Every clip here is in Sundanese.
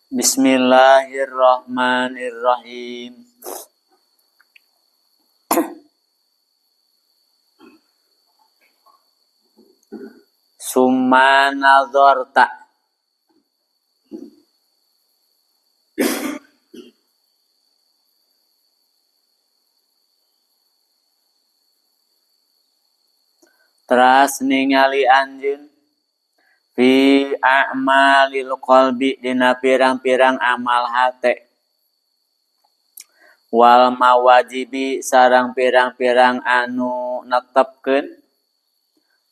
Bismillahirrahmanirrahim. Summa nazarta teras ningali anjeun fi a'malil qalbi dina pirang-pirang amal hate wal mawajibi sareng pirang-pirang anu netepkeun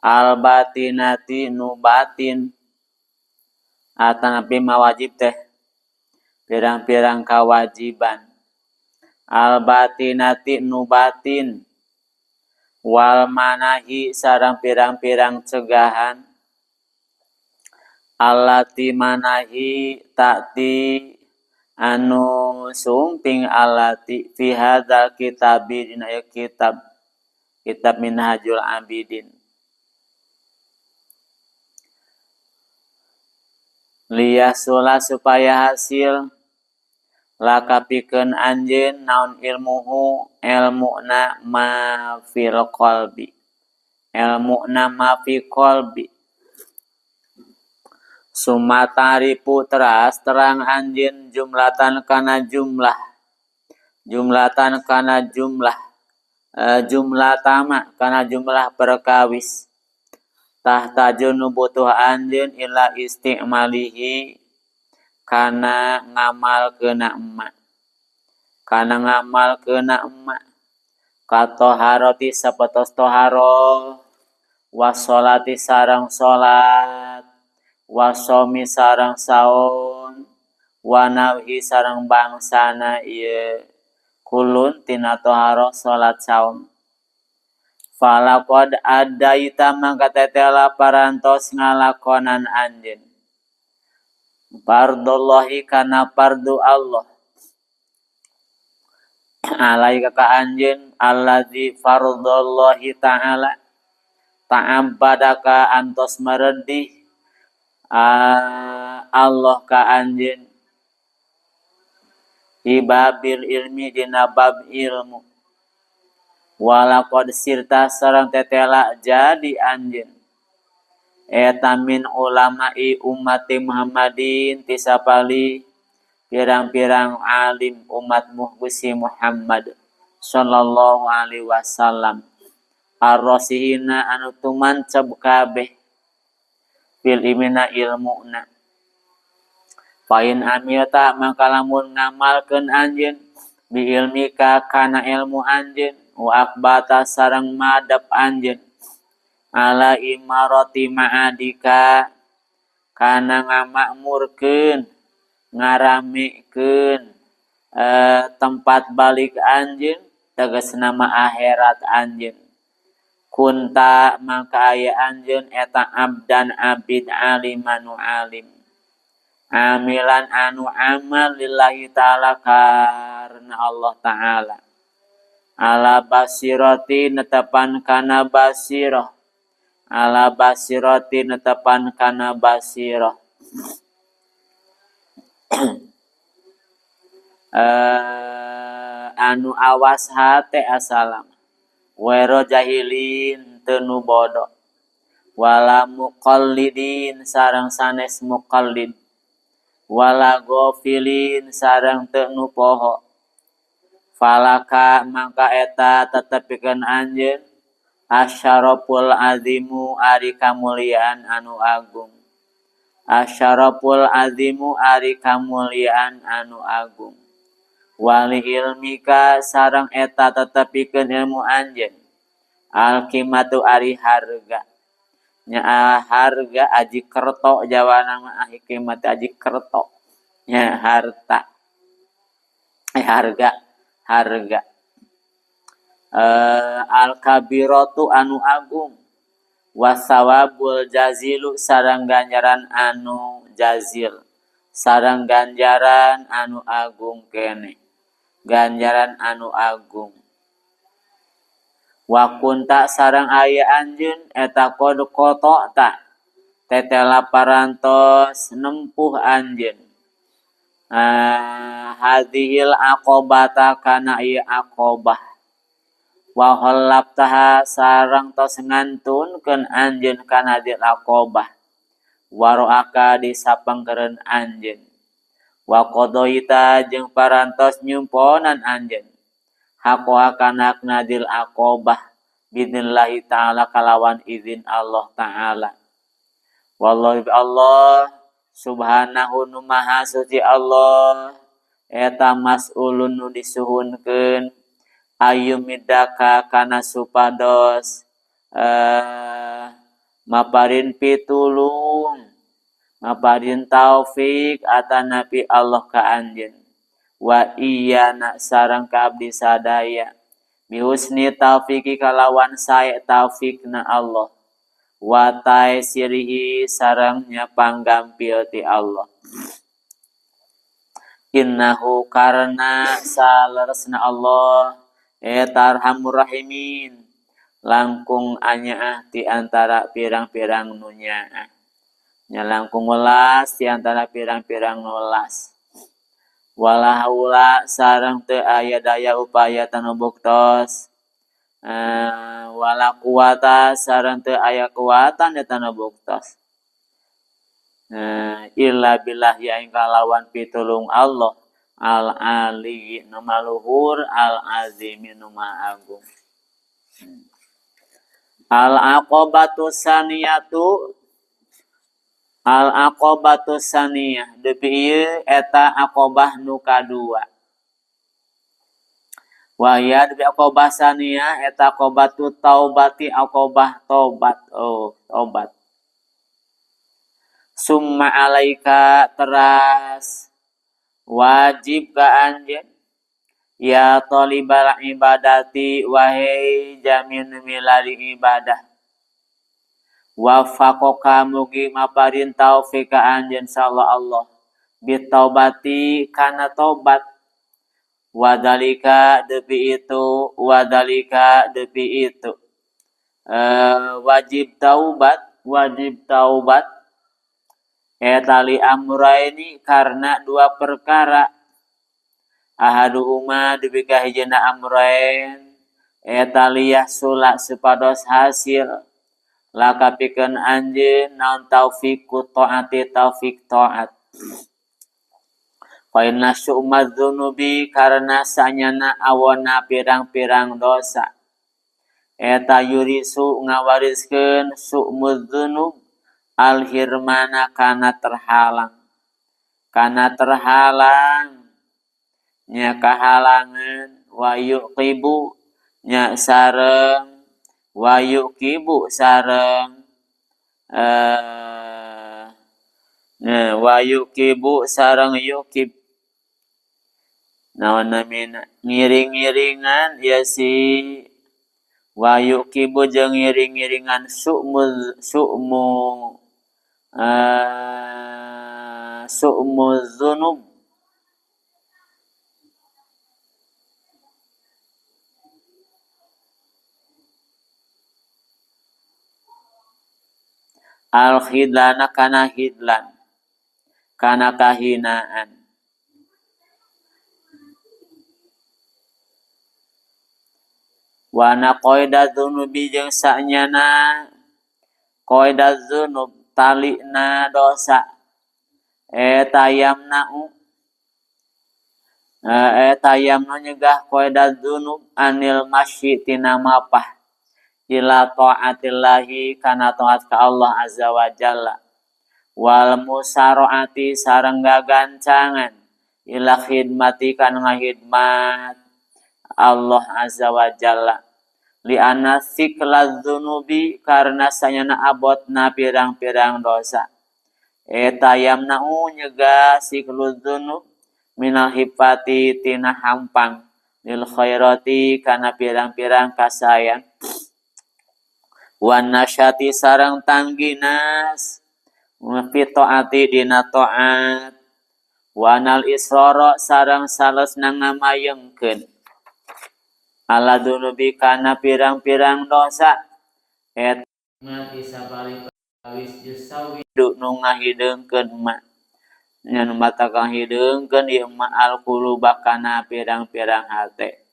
al batinati nu batin atanapi mawajib teh pirang-pirang kawajiban al batinati nu batin wal manahi sareng pirang-pirang cegahan allati manahi ta'ti anu sumping allati fi hadzal kitabi dina ieu kitab kitab Minhajul Abidin liyasula supaya hasil lakapikeun anjeun naon ilmuhu elmuna ma fil qalbi elmuna ma fi qalbi summa ta'rifu teras terang anjeun jumlatan kana jumlah jumlatan kana jumlah jumlah tama kana jumlah perkawis tahtaju nu butuh anjeun ila istimalihi kana ngamal keuna emak kana ngamal keuna emak katoharoti sapertos toharo wasolati sareng salat wasomi sareng saum wanawhi sareng bangsana ieu kulun tina toharo salat saum falaqad adaita mangka tetela parantos ngalakonan anjeun fardullahi kana fardu Allah alaika ka anjeun allazi fardallahi ta'ala ta'abbadaka antos meredih Allah ka anjeun ibabil ilmi dina bab ilmu walaqad sirta sareng tetela jadi anjeun eta min ulama'i ummati Muhammadin tisapali pirang-pirang alim umat Gusti Muhammad sallallahu alaihi wasallam ar-rasihina anu tumanceb kabeh fil ilmina ilmuna fain amilta maka lamun ngamalkeun anjeun bi ilmika kana ilmu anjeun wa akbata sareng madep anjeun ala imarati ma'adika kana ngamakmurkeun ngaramekeun tempat balik anjeun tegasna mah akhirat anjeun kunta maka aya anjeun eta abdan abid alimanu alim amilan anu amal lillahi ta'ala karena Allah ta'ala ala basirati netepan kana basirah ala basirati netepan kana basirah anu awas hate asalam wero jahilin teu nu bodoh wala muqallidin sareng sanes muqallid wala ghafilin sareng teu nu poho falaka mangka eta tetepikeun anjeun asyaraful azimu ari kamuliaan anu agung asyaraful azimu ari kamuliaan anu agung wali ilmika sareng eta tetepikeun ilmu anjeun alqimatu ari harga nya harga aji kerto jawana mah kimat aji kerto nya harta harga harga al kabiratu anu agung wasawabul jazilu sareng ganjaran anu jazil sareng ganjaran anu agung kene ganjaran anu agung wa kunta sareng aya anjeun eta qad qata'ta tetela parantos nempuh anjeun Hadhil aqobata kana ieu aqobah wa khallaftaha sareng tos ngantunkeun anjeun kana hadhil aqobah waroaka disapengkereun anjeun wa qadaita jeung parantos nyumponan anjeun haqqaha kana hakna hadhil aqobah biidnillahi ta'ala kalawan izin Allah ta'ala. Wallahu Allah subhanahu nu maha suci Allah eta mas'ulun nu disuhunkeun ayyumidaka kana supados maparin pitulung maparin taufik atanapi Allah ka anjeun wa iyana sareng ka abdi sadaya bihusni taufiki kalawan sae taufikna Allah wa taisirihi sareng nya panggampil ti Allah. Innahu karna saleresna Allah eta arhamur rahimin langkung anyaah ti antara pirang-pirang nu nyaah nya langkung welas ti antara pirang-pirang nu welas. Wala haula sareng teu aya daya upaya tanu buktos wala quwata sareng teu aya kuatan eta nu buktos illa billahi aing kalawan pitulung Allah al ali nu maluhur al azimi nu maha agung. Al aqobatu saniyatu al aqobatu saniyah depi ieu eta aqobah nu kadua. Waya depi aqobah saniyah eta aqobatu taubati aqobah tobat. Oh, tobat. Summa alaika teras wajib ka anjeun ya talibal ibadati wahai jamin milari ibadah. Wafaqaka mugi maparin taufik ka anjeun insyaallah Allah bitaubati kana tobat. Wadalika depi itu wadalika depi itu wajib taubat wajib taubat eta li amraini karena dua perkara. Ahaduhuma depi ka hijina amrain eta liyahsula supados hasil laka pikeun anjeun naon taufiqu taati taufik taat. Fa inna syu'maz dzunubi karena sanyana awona pirang-pirang dosa eta yurisu ngawariskeun syu'muz dzunub al hirmana kana terhalang nya kahalangan wa yuqibu nya sareng wa yuqibu sareng wa yuqibu sareng yuqib naon namina ngiring-ngiringan ya si wa yuqibu jeung ngiring-ngiringan su'mu su'mu su'mu dzunub al khidlana kana hidlan kana kahinaan. Wana qaida dzunubi jeung sanyana qaida dzunub talina dosa eta yamna'u eta yamna nyegah qaida dzunub anil masyi tina mapah ila taatillahi kana taat ka Allah azza wa jalla wal musaraati sareng gagancangan ila khidmati kana ngahidmat Allah azza wa jalla li anna sikla dzunubi karena sanyana abotna pirang-pirang dosa eta yamna'u nyegah siklu dzunub minal hifati tina hampang lil khairati kana pirang-pirang kasayan wan nasyati sareng tangginas fi taati dina taat wanal israra sareng salesna ngamayengkeun ala dunubi kana pirang-pirang dosa eta mati sapali wis jusawi nu ngahideungkeun ma Nya nu matak nghideungkeun ieu mah al-quluba kana pirang-pirang hate.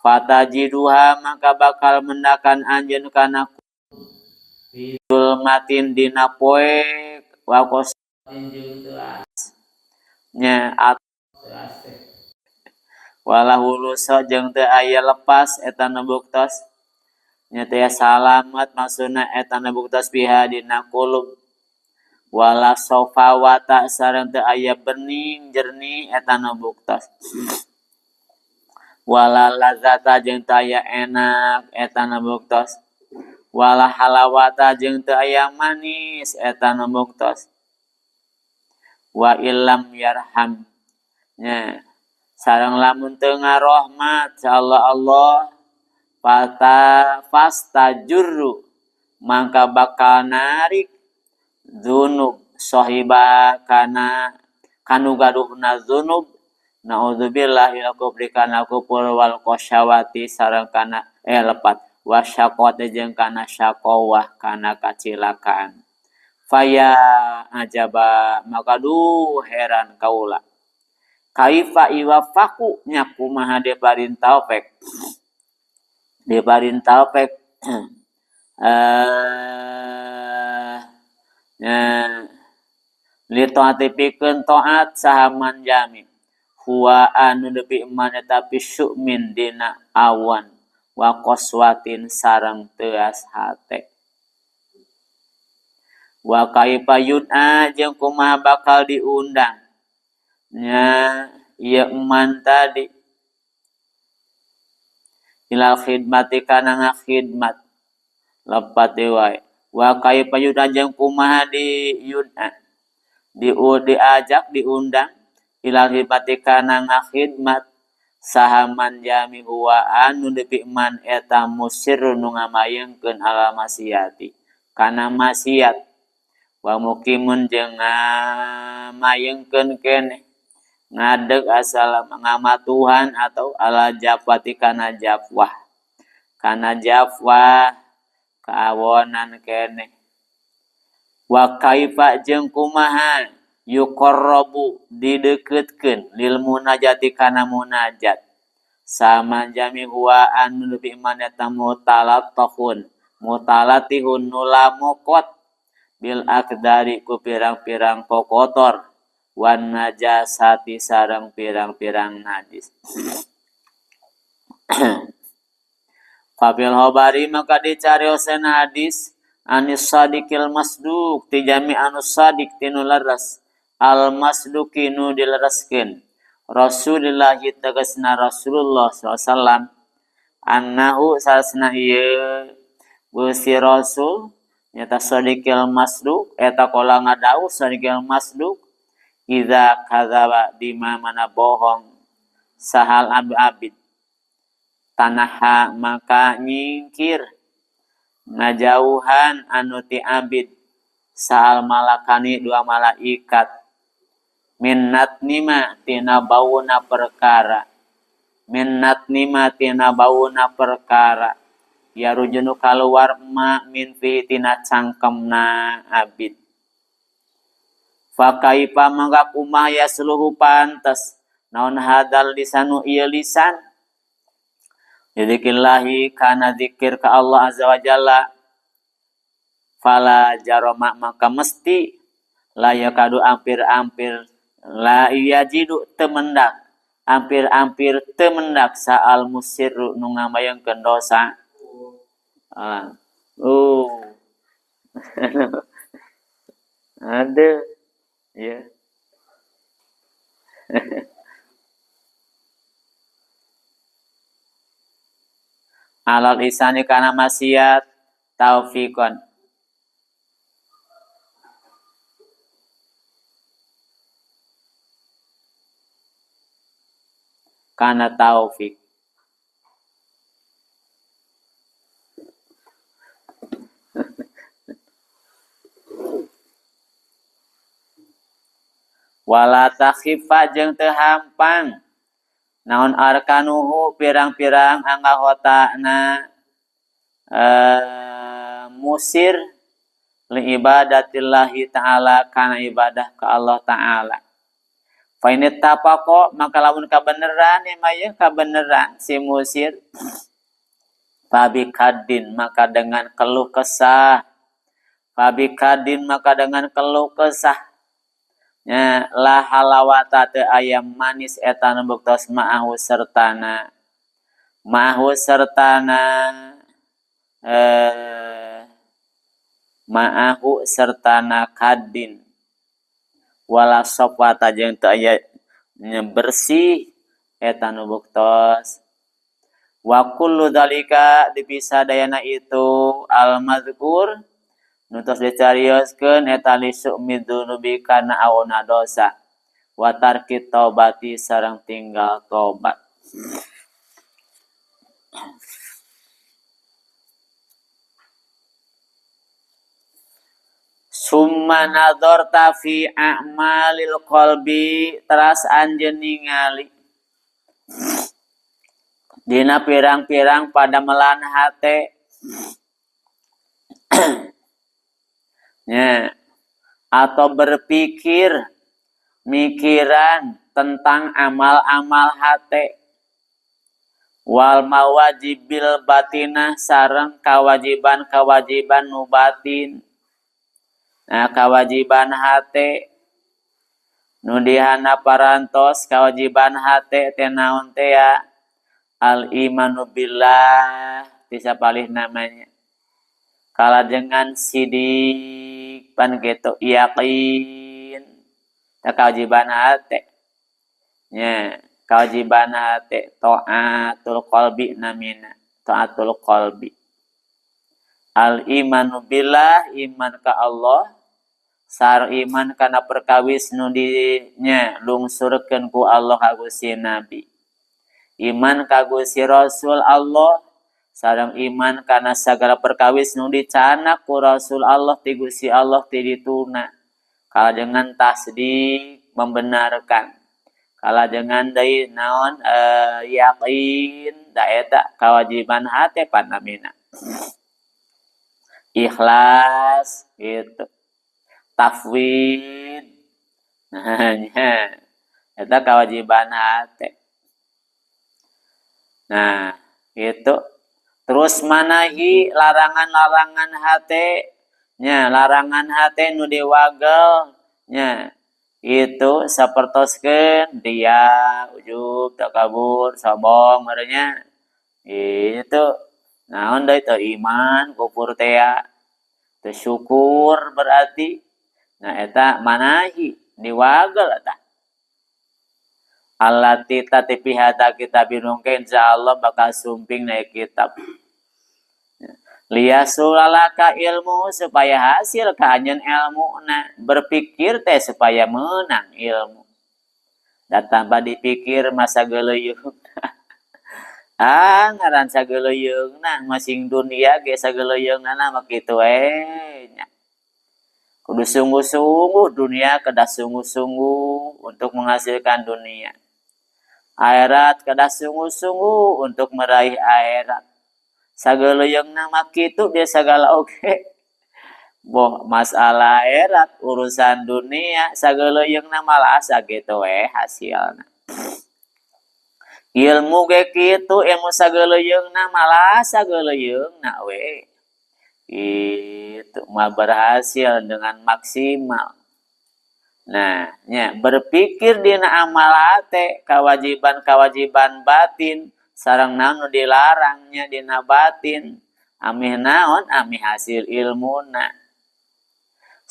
Fatajiduha maka bakal mendakan anjeun kana zulmatin dina poek wa qaswatin jeung teuas nya teuas teh wala hulusa jeung teu aya lepas eta nu buktos nya teh salamet maksudna eta nu buktos biha dina qulub wala sofawata sareng teu aya bening jernih eta nu buktos wala lazata jeung teu aya enak eta nu buktos wala halawata jeung teu aya manis eta nu buktos wa illam yarham nya sareng lamun teu ngarohmat Allah Allah fata fastajurru mangka bakal narik dzunub sahiba kana kanu gaduhna dzunub naudzubillah ila kufri kana kufur wal qasyawati sareng kana lepat wasyaqati jeung kana syaqawah kana kacilakaan faya ajaba maka duh heran kaula kaifa iwafaku nya kumaha diparin taufik li taati pikeun taat saha man jami huwa anu nepi man eta pisyumin dina awan wa qaswatin sareng teuas hate wa kaifa yud'a jeung kumaha bakal diundang nya ieu man tadi ilal khidmati kana ngakhidmat lepat deui wae wa kaifa yud'a jeung kumaha di yud'a diajak diundang ilal khidmati kana ngakhidmat saha man jami huwa anu depi man eta musirrun nu ngamayengkeun ala maksiati kana maksiat wa muqimun jeung ngamayengkeun keneh ngadeg asal ngamatuhan atau ala jafati kana jafwah kaawonan keneh wa kaifa jeung kumaha yuqarrabu dideukeutkeun lil munajati kana munajat sama jami huwa anu lebih man eta mutalattahun mutalatihun nu lamokot bil akdari ku pirang-pirang kokotor wan najasati sareng pirang-pirang najis. Fafil hobari maka dicarioseun hadis anis sadiqil masduq ti jami anu sadiq tinu leres al masduqi nu dilereskeun Rasulullah tegasna Rasulullah sallallahu alaihi wasallam annahu sasna ieu Gusti Rasul nyata sadiqil masduq eta kola ngadawuh sadiqil masduq iza kadzaba di mana bohong sahal abid tanaha maka nyingkir ngajauhan anu ti abid sahal malakani dua malaikat minnat nima tina bauna perkara minnat nima tina bauna perkara ya rujunu kaluar ma min fi tina cangkemna abid fa kaifa mangga kumaha yasluhu pantes naon hadal lisanu ieu lisan Dzikillahi kana zikir ka Allah azza wa jalla fala jaroma maka mesti la yakadu ampir-ampir la yajidu temendak ampir-ampir temendak saal musirru nu ngamayengkeun dosa. Ada ya. Alal isani kana maksiat taufiqon kana taufik wala takhifa jeung teu hampang naon arkanuhu pirang-pirang anggotana musir li ibadatillahi ta'ala kana ibadah ka Allah ta'ala. Fa in ittafaqa maka lamun kabeneran ya mah ya kabeneran si musir fabikadin maka dengan keluh kesah, fabikadin maka dengan keluh kesah nya la halawata teu aya manis eta nu buktos ma'ahu sertana, ma'ahu sertana ma'ahu sertana kadin wala sofwata jeung teu aya nya bersih eta nu buktos. Wa kullu dzalika dipisadayana itu al-mazkur nu tos dicarioskeun eta li su'mi dzunubi kana awona dosa wa tarki taubati sareng tinggal tobat. Summa nadzarta fi a'malil qalbi teras anjeun ningali dina pirang-pirang padamelan hate nya atau berpikir mikiran tentang amal-amal hate wal mawajibil batinah sareng kewajiban-kewajiban nu batin. Nah, kewajiban hate nu dihana parantos kewajiban hate teh naon teh ya al imanu billah bisa palih namanya kalajengan sidik pan gitu yakin ta kewajiban hate nya kewajiban hate taatul qalbi namina taatul qalbi al imanu billah iman ka Allah sar iman kana perkawis nu dinya lungsurkeun ku Allah ka Gusti Nabi iman ka Gusti Rasul Allah sareng iman kana sagala perkawis nu dicanak ku Rasul Allah ti Gusti Allah ti dituna kalajengan tasdik membenarkan kalajengan deui naon yakin da eta kewajiban hate panamina ikhlas gitu tafwid nah nya eta kewajiban hate. Nah, itu terus manahi larangan-larangan hate nya larangan hate nu diwagel nya itu sapertoskeun dia ujub takabur sombong merenya itu naon deui teu iman kufur teh teu syukur berarti. Nah eta manahi diwagel eta allati tatipi hada kitab nungke insyaallah bakal sumping naik kitab. Liasulalaka ilmu supaya hasil kaanjeun ilmu na berpikir teh supaya menang ilmu. Da tambah dipikir masa geuleuyeung. Ah ngaran sageuleuyeungna masing dunia ge sageuleuyeungna mah kitu we nya. Kudu sungguh-sungguh dunia kedah sungguh-sungguh untuk menghasilkan dunia. Akhirat kedah sungguh-sungguh untuk meraih akhirat. Sageuleuyeungna mah kitu dia sagala oge. Boh masalah akhirat urusan dunia sageuleuyeungna malah asa kitu we hasilna. Ilmu ge kitu ilmu sageuleuyeungna malah sageuleuyeungna we. Itu mah berhasil dengan maksimal. Nah, nya berpikir dina amal hate kewajiban-kewajiban batin sareng naon nu dilarangnya dina batin amih naon amih hasil ilmuna.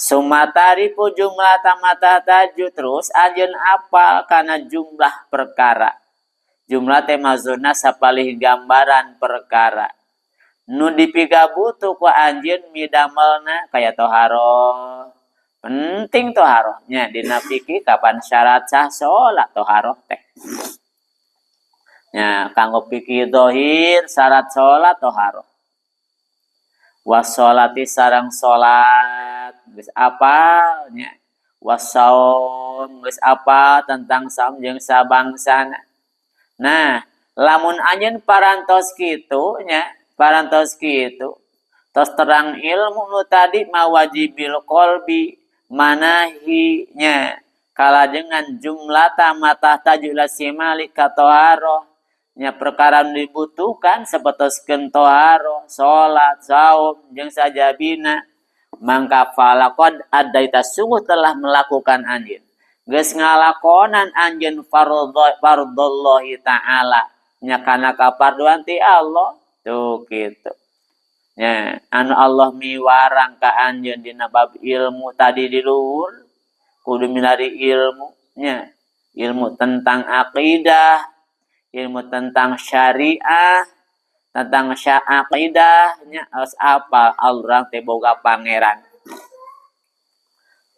Sumataripu jumlah tamata taju terus anjeun apal kana jumlah perkara. Jumlah teh maksudna sapalih gambaran perkara. Nu dipigabutuh ku anjeun midamelna kaya toharoh. Penting toharohnya dina fikih kapan syarat sah salat toharoh teh. Nya kanggo fikih zahir syarat salat toharoh. Wassolati sareng salat geus apal nya. Wasaum geus apal tentang saum jeung sabangsana. Nah, lamun anjeun parantos kitu nya, parantos kitu tos terang ilmu nu tadi mawajibil qalbi manahi nya Kalajengan jumlata ma tahtaju ila istimali katoharoh nya perkara nu dibutuhkan sapertoskeun toharoh, salat, saum jeung sajabina, mangka falaqad addaita sungguh telah melakukan anjeun, geus ngalakonan anjeun fardullahi ta'ala nya kana kaparduan ti Allah. Tuh kitu nya anu Allah miwarang ka anjeun dina bab ilmu tadi di luhur, kudu milari ilmu nya, ilmu tentang akidah, ilmu tentang syariah, tentang aqidah nya, harus apal urang teh boga pangeran.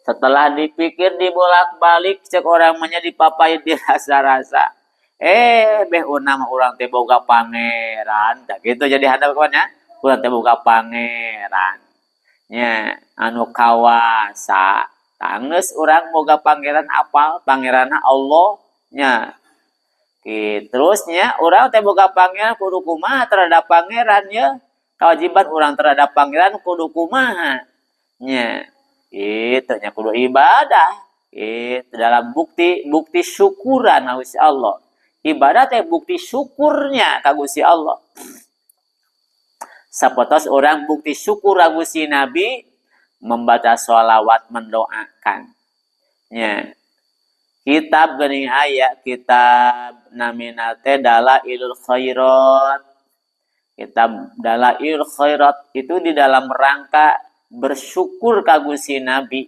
Setelah dipikir dibolak-balik, cek orang mah dipapay dirasa-rasa, beh urang mah urang teh boga pangeran. Tah gitu jadi handap nya, urang teh boga pangeran nya anu kawasa. Tanggeus urang boga pangeran, apal pangeranna Allah nya. Gitu. Terusnya urang teh boga pangeran, kudu kumaha terhadap pangeran ya, kewajiban urang terhadap pangeran kudu kumaha nya, itu nya kudu ibadah. Itu dalam bukti bukti syukuran ka Gusti Allah. Ibadah teh bukti syukurnya ka Gusti Allah. Sapertos orang bukti syukur ka Gusti Nabi membaca sholawat, mendoakan nya. Kitab geuning aya kitab namina teh Dalailul Khairat. Kitab Dalailul Khairat itu di dalam rangka bersyukur ka Gusti Nabi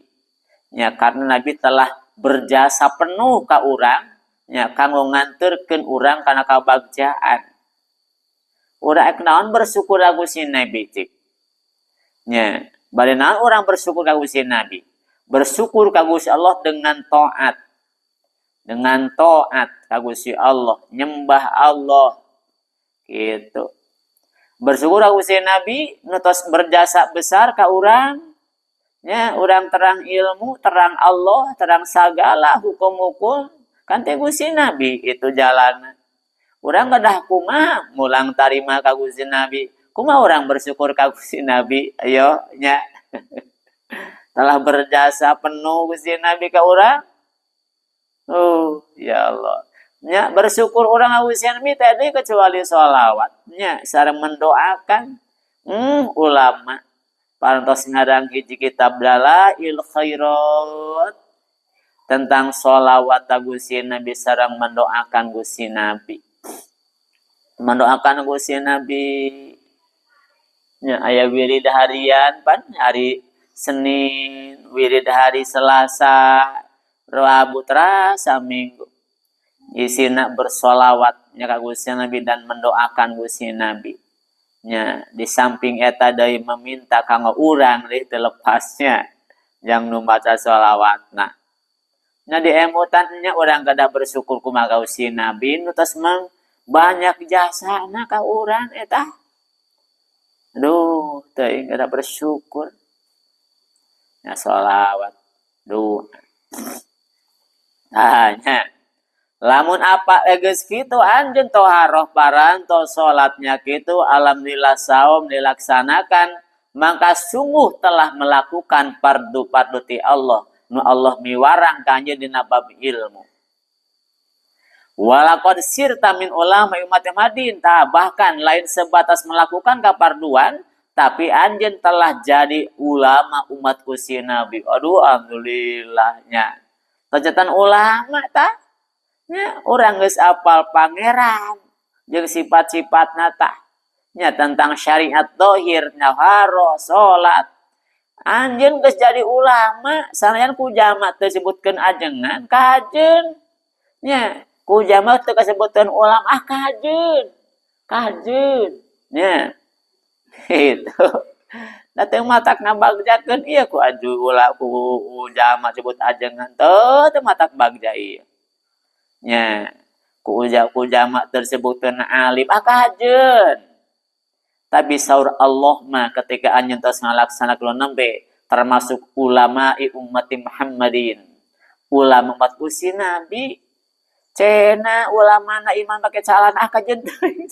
nya, karena Nabi telah berjasa penuh ka urang nya, kanggo nganterkeun urang kana kabagjaan. Urang ek naon bersyukur ka Gusti Nabi cik nya? Bade naon urang bersyukur ka Gusti Nabi? Bersyukur ka Gusti Allah dengan taat, dengan taat ka Gusti Allah, nyembah Allah gitu. Bersyukur ka Gusti Nabi nu tos berjasa besar ka urang nya, urang terang ilmu, terang Allah, terang sagala hukum-hukum kan teh Gusti Nabi itu jalan. Urang kedah kumaha mulang tarima ka Gusti Nabi? Kumaha urang bersyukur ka Gusti Nabi? Ayo nya, telah berjasa penuh Gusti Nabi ka urang. Oh ya Allah nya, bersyukur urang ka Gusti Nabi tadi kecuali sholawat nya sareng mendoakan. Ulama parantos ngarang hiji kitab Dalail Khairat tentang sholawat Gusti Nabi sareng mendoakan Gusti Nabi, mendoakan Gusti Nabi nya. Aya wirid harian pan, hari Senin, wirid hari Selasa, Rabu, terasa Minggu, isina bersolawat nya ka Gusti Nabi dan mendoakan Gusti Nabi nya. Di samping eta deui meminta kanggo urang deui, teu lepasnya jang nu maca sholawatna nya. Di emutan nya, urang kedah bersyukur kumaha Gusti Nabi nu tos mang banyak jasana ka urang eta. Aduh, teuing kedah bersyukur nya, sholawat, doa. Tah nya, lamun apa geus kitu anjeun toharoh parantos, salatnya kitu alhamdulillah, saum dilaksanakan, maka sungguh telah melakukan fardu-fardu ti Allah nu Allah miwarang ka anjeun dina bab ilmu. Walaqad sirta min ulama umat Muhammadin. Tah, bahkan lain sebatas melakukan kaparduan, tapi anjeun telah jadi ulama umat Gusti Nabi. Aduh, alhamdulillahnya. Ternyata ulama tah nya, urang geus apal pangeran jeung sifat-sifatna tah nya, tentang syariat dohir, naharo, salat, anjeun geus jadi ulama. Sanajan ku jama teu sebutkeun ajengan, kajeun nya, ku jama teu kasebutkeun ulama, ah kajeun, kajeun nya itu. Da teu matak ngabagjakeun ieu ku aju ulah ku jama sebut ajengan, teu teu matak bagja ieu nya. Ku jama tersebutkeun alim, ah kajeun. Tapi saur Allah mah ketika anjeun tos ngalaksanakeun nembe termasuk ulama umat Muhammadin, ulama umat Gusti Nabi. Cenah ulama na iman pakai calana, ah kajeun teuing.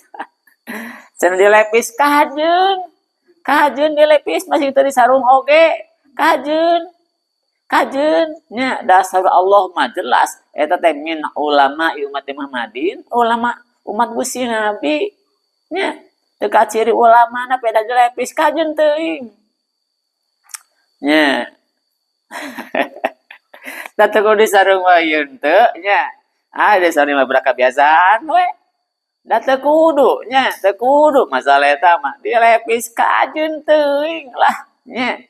Cenah dilepis, kajeun, kajeun dilepis masih teu sarung oge kajeun. Kajeun nya dasar Allah mah jelas eta teh min ulama umat Muhammadin, ulama umat Gusti Nabi nya. Teu kaciri ulama na peda dilepis kajeun teuing. Nya. Da teu kudu disarung wae teu nya. Ah disarung mah kebiasaan we. Da teu kudu nya, teu kudu masalah eta mah dilepis kajeun teuing lah nya.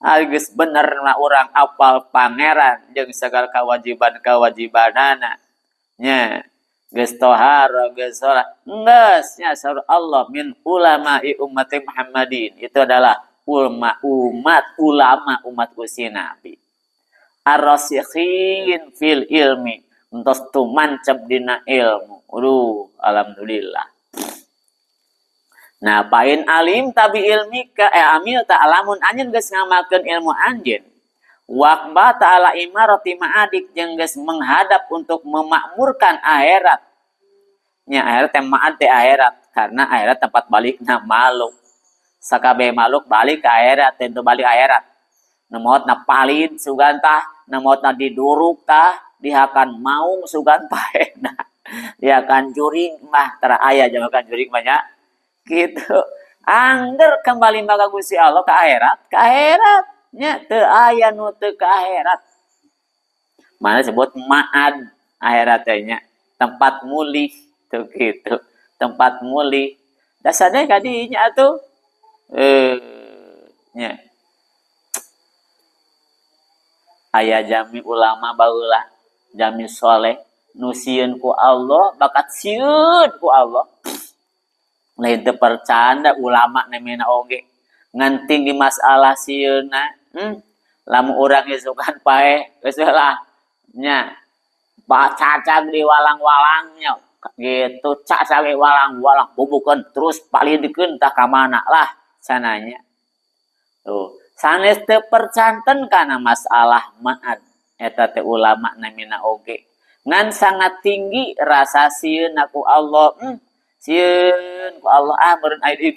Geus bener mah urang apal pangeran jeung segala kewajiban-kewajibanana nya. Geus toharo, geus salat, geus nya saur Allah min ulama'i ummati Muhammadin. Itu adalah ulama umat ulama umat Gusti Nabi. Ar-rasikhin fil ilmi, entos tumancep dina ilmu. Aduh, alhamdulillah. Nah, pain alim tabi ilmika amil ta alamun anjeun geus ngamalkeun ilmu anjeun. Waqba ta'ala imarati ma'adik jeung geus menghadap untuk memakmurkan akhirat. Nya akhirat teh ma'ad teh akhirat karena akhirat tempat balikna makhluk. Sakabeh makhluk balik ke akhirat, tentu balik akhirat. Nu maotna palid sugan tah, nu maotna diduruk tah, dihakan maung sugan paehna. Dihakan juring mah tara aya jamakan juring mah nya. Gitu. Angger kembali maka Gusti Allah ke akhirat, ke akhirat. Nya teu aya nu teu ke akhirat. Mana sebut ma'ad akhirat teh nya, tempat mulih tuh gitu. Tempat mulih. Dasarnya kadinya atuh nya. Aya jami ulama baheula, jami soleh nu sieun ku Allah, bakat sieun ku Allah. Lain teu percanda ulama nemena oge. Ngan tinggi masalah sieunna, lamun urang isukan paeh geus lah nya. Cacag di walang-walangnya gitu, cacag di walang-walang bubukeun terus palidikeun tah ka mana lah sananya. Tuh, sanes teu percanten kana masalah ma'ad eta teh ulama namina oge. Ngan sangat tinggi rasa sieun ku Allah. Sieun ku Allah ah meureun aya di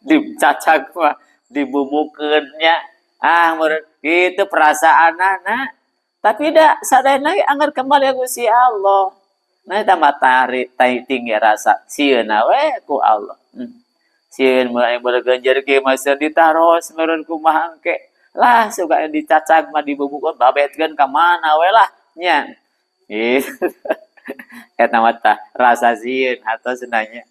dicacag mah dibubukeun nya. Ah meureun kitu perasaanana. Tapi da sadayana ge anggar kembali ka Gusti Allah. Nah eta mah tarik tinggi rasa sieun we ku Allah. Sieun mah aya beuregenjer kieu mah sieun ditaros meureun kumaha engke. Lah suka dicacag mah dibubukeun babetkeun ka mana we lah nya. Gitu. Eta mah tah rasa sieun atau senanya.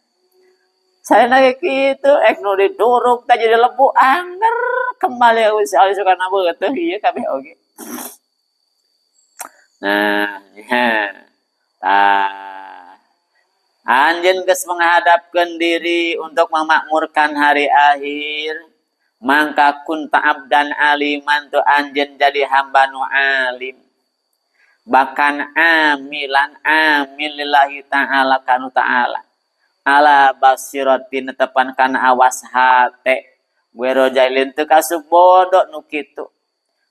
Saya lagi kitu ek nu diduruk teh jadi lebu angger kembali Gusti Allah sukana beuteung ieu kabeh oge. Nah, ya. Tah. Anjeun geus menghadapkeun diri untuk memakmurkan hari akhir, mangka kunta abdan aliman tu anjeun jadi hamba nu alim. Bahkan amilan amil lillahi ta'ala kanu ta'ala. Ala basiratin tepan kana awas hate. Wero jailin teu kasup bodoh nu kitu.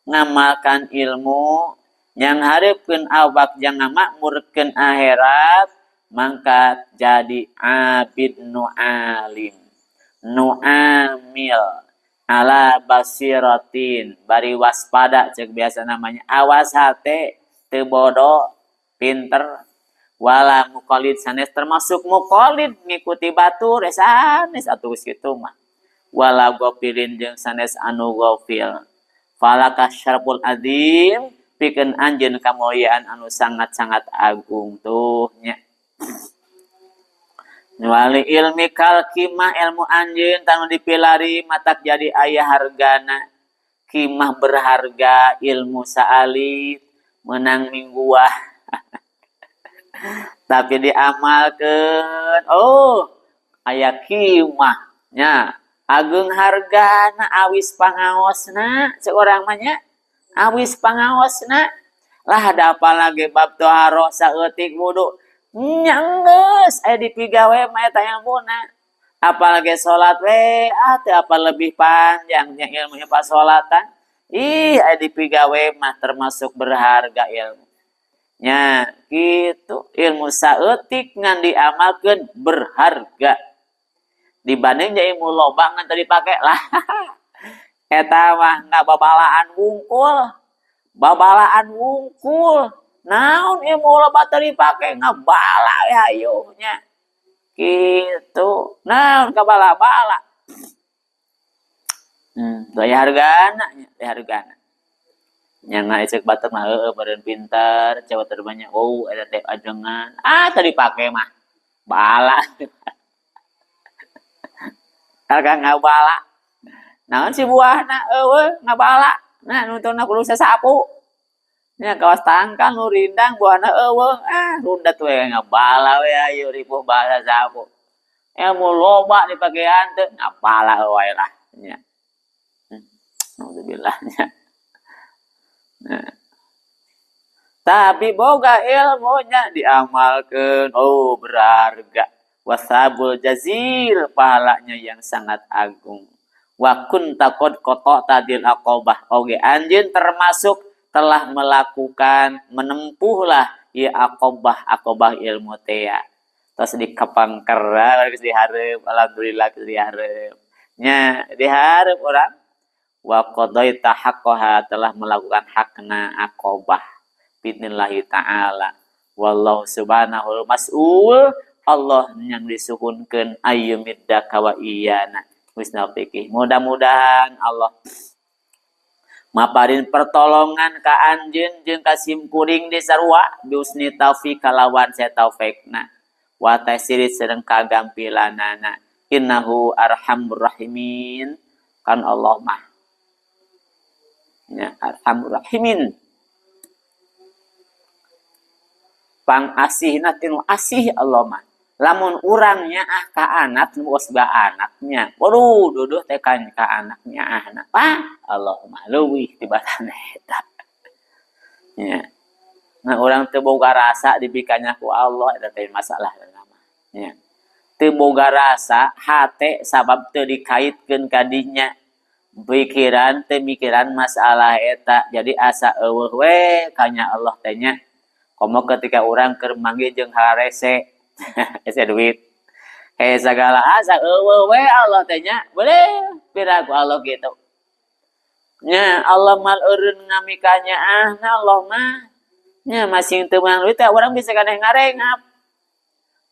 Ngamalkan ilmu yang hareupeun awak jang ngamakmurkeun akhirat, mangka jadi abid nu alim, nu amil, ala basiratin, bari waspada cek biasa namanya, awas hate teu bodoh, pinter, wala muqallid sanes termasuk muqallid ngikuti batur sanes atuh geus kitu mah, wala ghafilin jeung sanes anu ghafil, falaka syarful azim pikeun anjeun kamuliaan anu sangat-sangat agung tuh nya. Wali ilmi kal kimah ilmu anjeun tanu dipilari matak jadi aya hargana. Kimah berharga ilmu saalit menang mingguah. Tapi diamalkeun oh aya kimah nya ageung hargana awis pangaosna seorang mah nya. Awis pangaosna lah ada apa lagi bab toharo saeutik wudu nya geus aya dipigawe mah eta ilmuna. Apalagi salat we ah teu apa lebih panjang nya ilmu pas salatan. Ih aya dipigawe mah termasuk berharga ilmu. Nya kitu ilmu saeutik ngan diamalkeun berharga. Dibanding jeung ilmu loba ngan teu dipake lah. Eta mah ngababalaan wungkul. Babalaan wungkul. Naon ilmu loba teu dipake ngabala we hayu nya. Kitu. Naon kabala-bala. Daya hargana nya, daya hargana. Nya ngaecek batur mah heueuh beureun pintar, coba teu banyak. Oh, eta teh ajengan. Ah, teu dipake mah. Bala. Harga ngabala. Naon si buahna eueuh ngabala. Nah, nuntuna kudu sasapu. Nya kawas tangkal nu rindang buahna eueuh. Ah, rundat we ngabala we ayu ripuh bala sapu. Ilmu loba dipakean teh ngabala wae lah nya. Alhamdulillah nya. Nah. Tapi boga ilmunya diamalkeun, oh berharga. Wasabul jazil, pahalanya yang sangat agung. Wa kunta qad qata'ta dil aqabah, oge anjeun termasuk telah melakukan, menempuhlah ieu aqabah, aqabah ilmu teh ya. Tos dikepangker, geus dihareup, alhamdulillah geus dihareup. Nya dihareup urang. Wa qadaita haqqaha, telah melakukan hakna aqabah biidnillahi ta'ala. Wallahu subhanahu mas'ul, Allah yang disuhunkeun ayyumiddaka wa iyana. Husnul fikih. Mudah-mudahan Allah maparin pertolongan ka anjeun jeung ka simkuring di sarua biusni taufik kalawan saya taufikna wa taysiri sareng kagampilanana. Innahu arhamur rahimin, kan Allah mah nya arhamur rahimin, pangasihna tinu asih Allah mah. Lamun urang nyaah ka anak nu geus ba anaknya, waduh duduh teh kan ka anak nyaahna. Pah, Allah mah leuwih tibatan eta. Nya. Nah urang teu boga rasa dibikanya ku Allah eta teh masalah mah. Nya. Teu boga rasa hate sabab teu dikaitkeun ka dinya. Pikiran teu mikiran masalah eta, jadi asa eueuh we kanya Allah teh nya. Komo ketika urang keur manggih jeung harese. Ese duit. Segala asa eueuh we Allah teh nya. Boleh piraku Allah gitu. Nya Allah mal eureun ngamikanya ah na Allah mah. Nya masing teu meunang duit teh urang bisa kaneh ngarengap.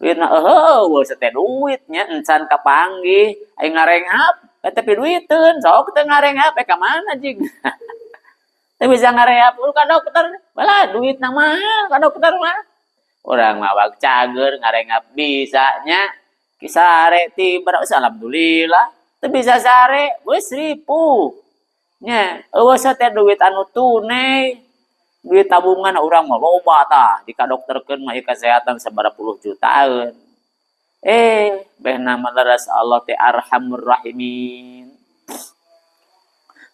Duit mah eueuh teh duit nya encan kapanggih aing ngarengap eta pi duiteun sok teu ngarengap ka mana jig. Teu bisa ngarengap ka dokter. Balah duitna mahal ka dokter mah. Urang mah wak cager ngarengap bisa nya kisare tiber alhamdulillah teu bisa sare geus ripuh nya eueuh teh duit anu tunai duit tabungan urang mah loba tah di ka dokterkeun mah ieu kesehatan sabaraha puluh jutaan behna mah leres Allah teh arhamur rahimin,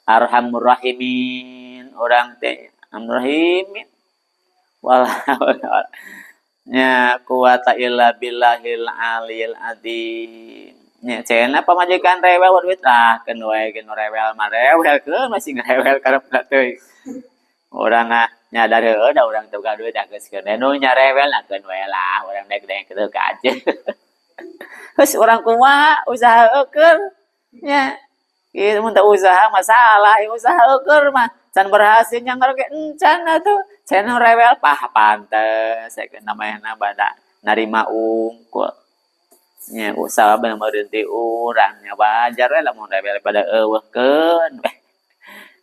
arhamur rahimin urang teh arhamur rahimin wala nya kuwata illa billahil aliyil azim. Nya cenah pamajikan rewel duit lah keun wae keun rewel mah rewel keun masih ngarewel karepna teuing. Urang ah nyadar heueuh da urang teu boga duit da geus keun nu nyarewel lah keun wae lah urang dek-dek kitu ka aja. Geus urang kumaha usaha eukeun nya. Kieu mun teu usaha masalah, ieu usaha eukeun mah can berhasil nya ngareke encan atuh. Cenah rewel pah pantes sakeun namanya bada narima ungkul. Nya usaha bener berhenti urang nya wajar we lamun rewel pada eueuh keun.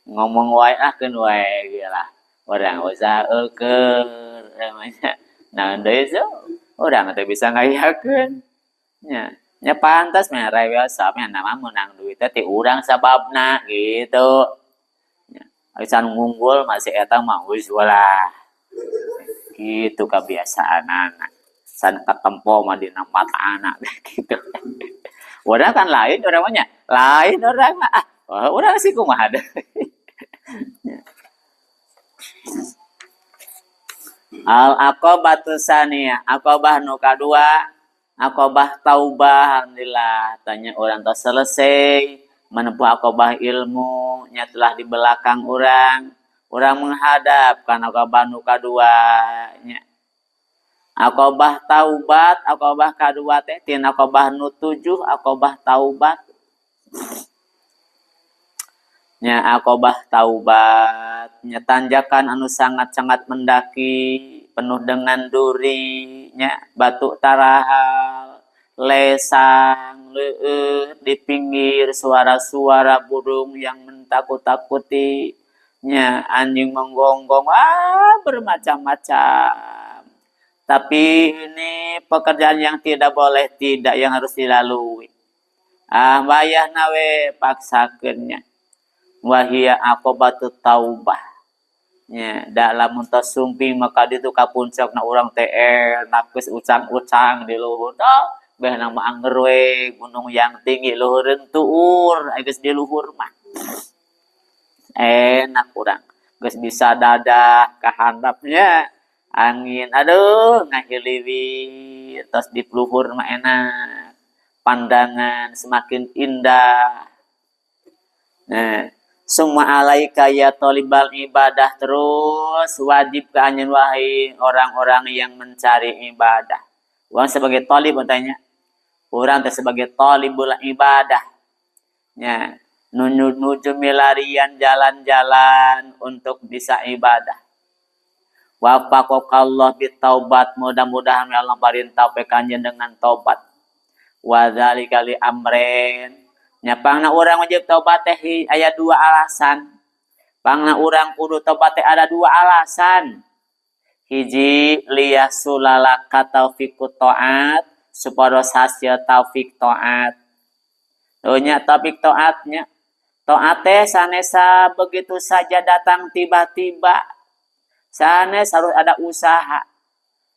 Ngomong wae ah keun wae ge lah. Urang usaha eukeun namanya. Naon deui so? Urang teh bisa ngayakeun. Nya, nya pantas mah rewel sabab nama meunang duit teh ti urang sababna gitu. Nya, can ngunggul masih eta mah geus walah. Gitu kebiasaanana. San katempo mah dina mata anak gitu. Urang kan lain urang mah nya. Lain urang mah. Ah, urang sih kumaha deui. Al aqabatu saniyah, aqabah nu kadua, aqabah taubah, alhamdulillah. Tanya urang tos selesai menempuh aqabah ilmu nya telah di belakang urang, urang menghadap kana aqabah nu kadua nya. Aqabah taubat, aqabah kadua teh tina aqabah nu 7, aqabah taubat. Nya aqobah taubat nya tanjakan anu sangat-sangat mendaki penuh dengan duri nya batu tarahal lesang leueur di pinggir suara-suara burung yang mentakut-takuti nya anjing menggonggong bermacam-macam. Tapi ini pekerjaan yang tidak boleh tidak yang harus dilalui. Ah wayahna we paksakeun nya. Wahia aqobatu taubah. Nya da lamun tos sumping maka ditu ka puncakna urang teh enak geus ucang-ucang di luhur tah behna mah anger we gunung yang tinggi luhureun tuur geus di luhur mah. Enak urang geus bisa dadah ka handapnya angin aduh ngahiliwir tos di luhur mah enak. Pandangan semakin indah. Nah, summa alaika ya thalibal ibadah terus wajib ke anjeun wahai orang-orang yang mencari ibadah. Urang sebagai talib tanya. Urang teh sebagai talibul ibadah. Nya, nuju milarian jalan-jalan untuk bisa ibadah. Wafaqakallah bitaubat, mudah-mudahan Allah parin taufik anjeun dengan taubat. Wa dzalika li amrin. Nya pangna urang wajib taubat teh aya dua alasan. Pangna urang kudu taubat teh ada dua alasan. Hiji liyasulalaka taufiqut taat supados hasil taufik taat. Nya taufik taatnya. Taat teh sanesa begitu saja datang tiba-tiba. Sanes harus ada usaha.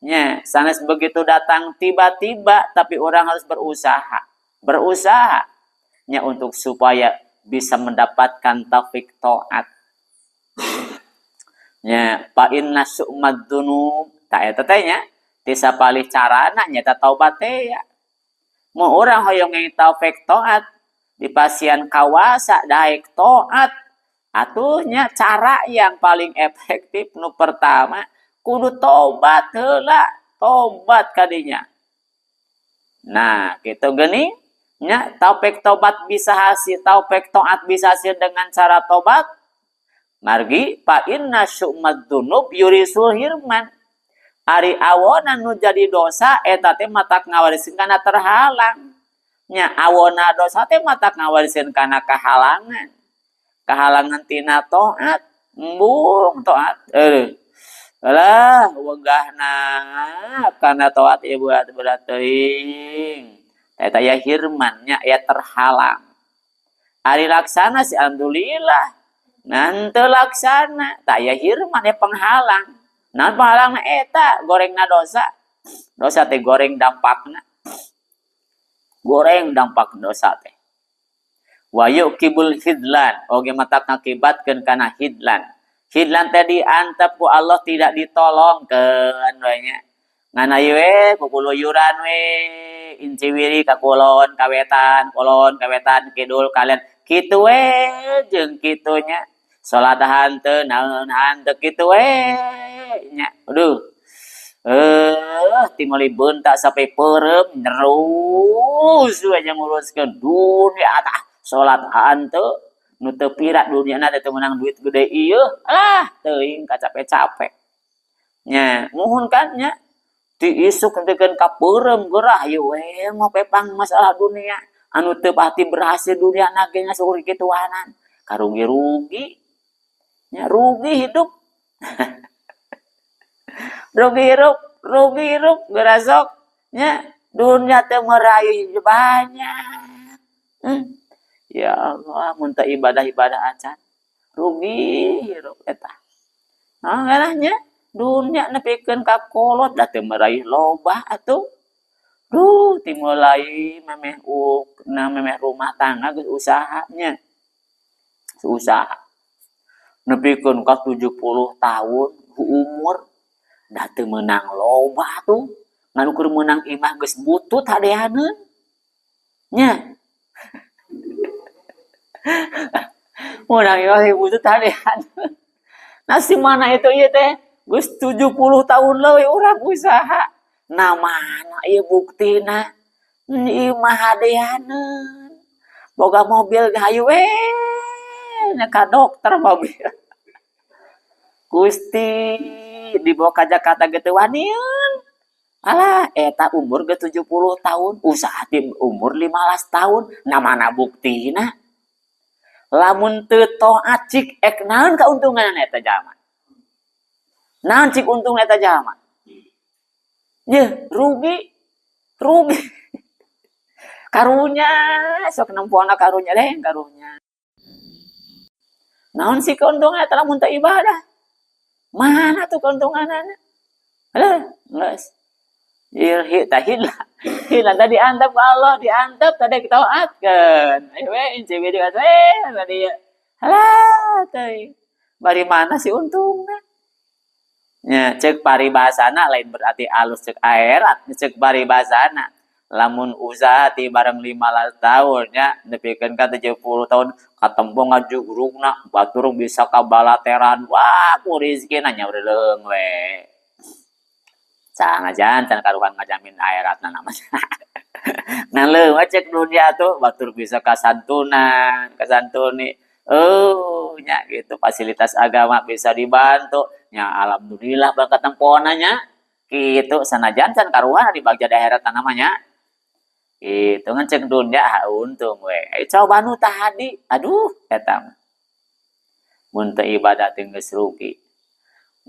Nya, sanes begitu datang tiba-tiba tapi orang harus berusaha. Berusaha nya untuk supaya bisa mendapatkan taufik taat. Nya, fa inna su'mad dzunub, ta eta teh nya, ti sapalih carana nya ta taubat teh ya. Mun urang hoyong ngeung taufik taat di pasian kawasa daek taat, atuh nya cara yang paling efektif nu pertama kudu tobat heula, tobat kadinya. Nah, kitu geuning nya taufik tobat bisa hasil, taufik taat bisa hasil dengan cara tobat. Margi fa inna syu'mad dzunub yurisul hirman. Ari awona nu jadi dosa eta teh matak ngawariskeun kana terhalang. Nya awona dosa teh matak ngawariskeun kana kahalangan. Kahalangan tina taat, embung taat. Alah wegahna kana taat ieu berat-berat teuing. Eta ya hirman nya ya terhalang. Ari laksana sih alhamdulillah. Ngan teu laksana tah ya hirman ya penghalang. Naon penghalangna eta gorengna dosa. Dosa teh goreng dampakna. Goreng dampak dosa teh. Wa yuqibul hidlan oge matak ngakibatkeun kana hidlan. Hidlan teh diantep ku Allah tidak ditolongkeun we nya. Ngan ayeuna we kukuluyuran we inciwiri ka kulon ka wetan, kulon ka wetan kidul kalian kitu we jeung kitu nya. Salat hanteu naon hanteu kitu we nya. Aduh. Tingali beunta sampai peureum nerus we nya nguruskeun dunia tah. Salat hanteu nu teu pira duniana teh teu meunang duit gede ieu. Ah, teuing kacape-cape. Nya, muhun kan nya. Ti isuk nepikeun ka peureum gerah ieu we ngopepang masalah dunia. Anu teu pasti berhasil dunia na ge ngasuhur kituanan. Karugi-rugi. Nya rugi hidup. Rugi hirup, rugi hirup geura sok nya dunia teh meraih banyak. Ya Allah, mun teu ibadah-ibadah acan rugi hirup eta. Nah, ngarahnya dunia nepikeun ka kolot da teu meraih loba atuh. Duh, timulai memeh na memeh rumah tangga geus usahanya. Usaha. Nepikeun ka 70 tahun umur da teu meunang loba atuh. Ngan ukur meunang imah geus butut hadeaneun. Nya. Meunang imah geus butut hadeaneun. Nah si mana itu ieu teh geus 70 tahun leuwih urang usaha. Nah mana ieu buktina? Imah hadeaneun. Boga mobil ge hayu we Nya ka dokter mobil. Gusti dibawa ka Jakarta ge teu wanian. Alah eta umur ge 70 tahun, usaha ti umur 15 tahun, na mana buktina? Lamun teu taat cik ek naon kauntungan eta jalma? Naon cik untung eta jalma? Yeuh, rugi. Rugi. Karunya sok nempona karunya deh, karunya. Naon sih keuntungan eta lamun teu ibadah? Mana tuh keuntunganana? Alah, geus. Ilhi tahila. Hila tadi diantep ku Allah, diantep tadi ditaatkeun. Ayo we inci we tadi. Alah, teuing. Bari mana sih untungna? Nya cek paribasana lain berarti alus cek akhirat, cek paribasana. Lamun usaha ti bareng 15 tahun nya nepikeun ka 70 tahun katempo ngajugrugna batur bisa ka balateran, wah ku rezekina nya ureuleuh we. Sanajan can karuhan ngajamin akhiratna namanya. Ngan leuwih cek dunia tuh batur bisa kasantunan, kasantuni. Oh, nya gitu fasilitas agama bisa dibantu. Nya alhamdulillah bakat tempona nya. Kitu sanajan can karuhan di bagja di akhirat namanya. Itu ngan cek dunia ha untung we. Coba nu tadi, aduh eta mah. Mun teu ibadah teh geus rugi.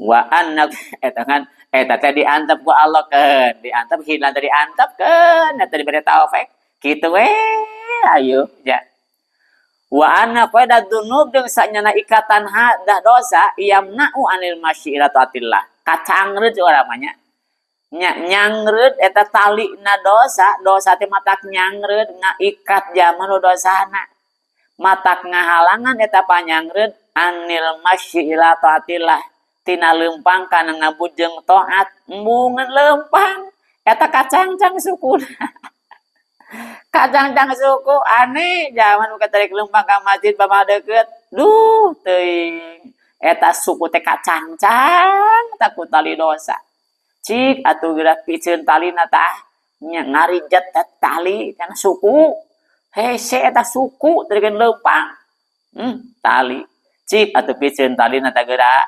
Wa anna eta kan eta teh diantep ku Allah keun, diantep hina teh diantepkeun eta dibere taufik. Kitu we ayo ya. Wa anna qaida dzunub jeung sanyana ikatan hadah dosa yamna'u anil masyi ila taatillah. Kacangreut urang mah nya. Nya nyangreut eta talina dosa, dosa teh matak nyangreut ngaikat jalma nu dosana. Matak ngahalangan eta panyangreut anil masyi ila taatillah. Tina leumpang kana ngabujeng taat, embungeun leumpang eta kacangcang sukuna. Kacangcang suku aneh zaman nu katarik leumpang ka masjid pamah deukeut. Duh teuing eta suku teh kacangcang takut tali dosa. Cik atuh geura piceun talina tah nya ngarijat teh tali kana suku. Hese eta suku teu leumpang. Tali. Cik atuh piceun talina tah geura.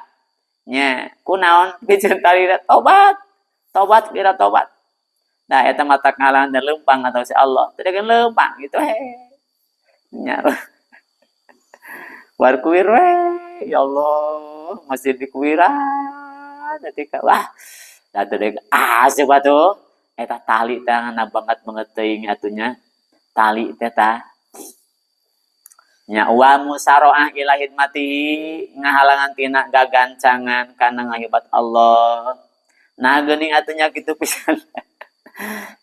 Nya kunaon piceun talina tobat. Tobat geura tobat. Nah eta mata ngalan dan leumpang atau si Allah. Teu leumpang gitu he. Nya. War kuir we, ya Allah, masih dikuiran ketika wah. Da teu deuk asup atuh. Eta tali tanganna banget banget teuing atunya. Tali teh tah. Nya wa musaroah ila hidmati ngahalangan tina gagancangan kana ngahibat Allah. Nah geuning atunya kitu pisan.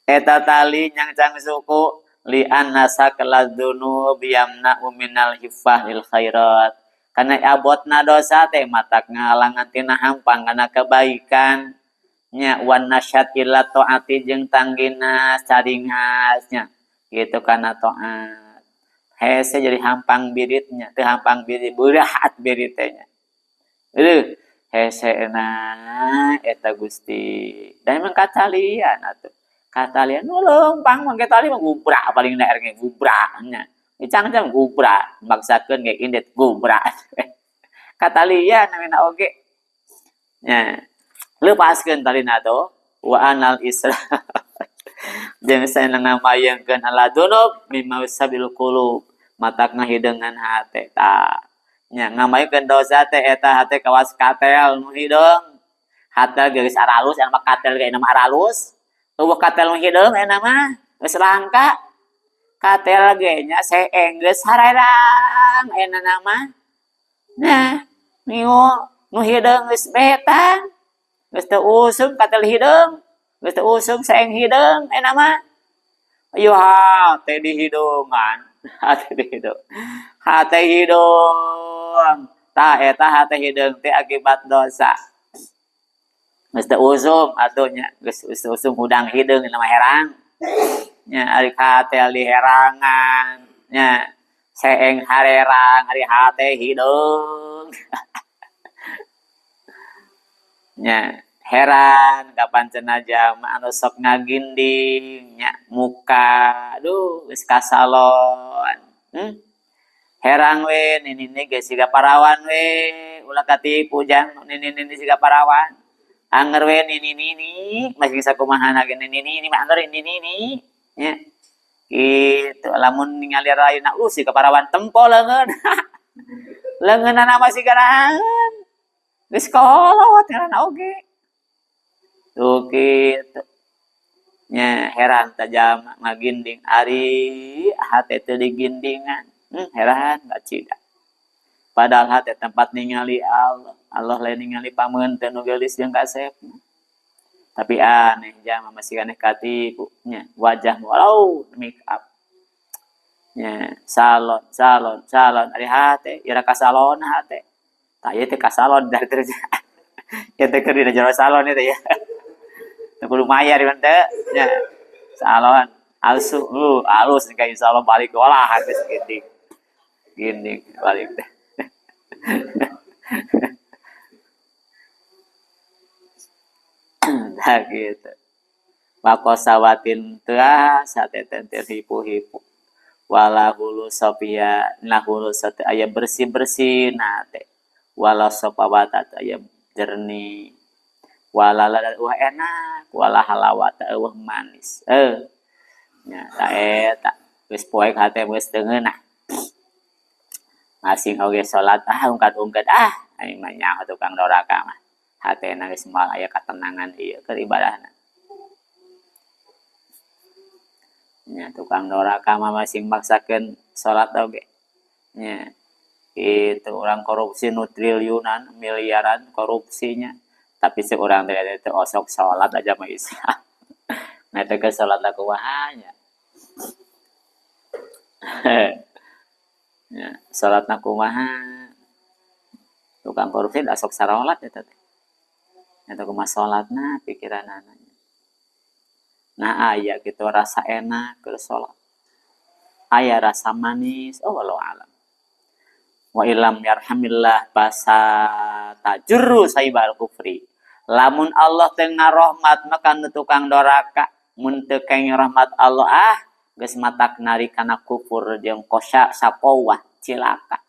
Eta tali nyangcang suku li anna sakalad dzunub yamna'u minal hiffah lil khairat. Kana abotna dosa teh matak ngahalangan tina hampang kana kebaikan. Nya wan nasyat ila taati jeung tanggina caringas nya kitu kana taat. Hese jadi hampang biritnya, teu hampang birit beurahat birit teh nya. Aduh, hesena eta Gusti. Dan emang katalian atuh. Katalian nu leumpang mangke tali mah gubrak paling daer ge gubrak nya. Dicangcang gubrak, maksakeun ge indet gubrak. Katalian namina oge. Nya. Lepaskeun talina tuh wa anal isra. Jeung saena ngamayengkeun ala dunub mimma sabil qulub, matak ngahideungan hate tah. Nya ngamayengkeun dosa teh eta hate kawas katel nu hideung. Hate geus aralus, anu mah katel ge mah aralus. Eueuh katel nu hideung eta mah geus langka. Katel ge nya seeng geus harerang euna mah. Nah, nu hideung geus betang. Geus teu usum katel hideung. Geus teu usum seeng hideung eta mah. Ayo hate di hidungan. Hate di hidung. Hate hidung. Tah eta hate hideung teh akibat dosa. Geus teu usum atuh nya, geus usum hudang hideung mah herang. Nya ari katel di herangan nya seeng harerang ari hate hideung. Nya heran kapan cenah jalma anu sok ngaginding nya muka aduh geus kasalon. Herang we nini ge siga parawan we ulah katipu jang nini nini siga parawan. Anger we nini nini masih sakumaha ge nini nini mah anger nini nini nya. Kitu lamun ningali raina siga parawan tempo leungeun. Leungeunana mah siga naon. Geus kolot ngaranna oge. Tuh kitu. Nya heran ta jalma ngaginding ari hate teu digindingan. Heran bacida. Padahal hate tempat ningali Allah. Allah lain ningali pameunteun nu geulis jeung kasepna. Tapi aneh jalma masih aneh katipu nya wajah walau make up. Nya salon salon salon ari hate ira ka salon hate. Tah ieu teh ka salon dari terus. Ya teh keur dina jero salon ieu teh ya. Teu kudu mayar ieu teh nya. Salon alus alus ka insyaallah balik olah geus ginding. Ginding balik teh. Nah gitu. Wakosawatin teas hate teh hipu-hipu. Wala hulu sopia nah hulu sate aya bersih-bersih nah teh. Wala sopawata teh aya jernih. Wala lada wah enak, wala halawata eueuh manis. Nya ta eta geus poek hate geus teu ngeunah. Masing oge salat ungkat-ungkat aing mah nyaho tukang doraka mah. Hatena geus moal aya katenangan ieu keur ibadahna. Nya tukang doraka mah masing maksakeun salat oge. Nya itu orang korupsi nu triliunan, miliaran korupsinya. Tapi seorang teh osok salat aja mah Islam. Nah teh geus salat kumaha nya. Ya, salatna kumaha? Tukang korupsi da sok sarolat eta teh. Eta kumaha salatna pikiranana. Nah aya kitu rasa enak keur salat. Aya rasa manis, oh wallahu alam. Wa illam yarhamillah basa tajurru saibal kufri. Lamun Allah teu ngarohmat maka nu tukang doraka mun teu kenging rahmat Allah geus matak nari kana kufur jeung kosa sapowah cilaka.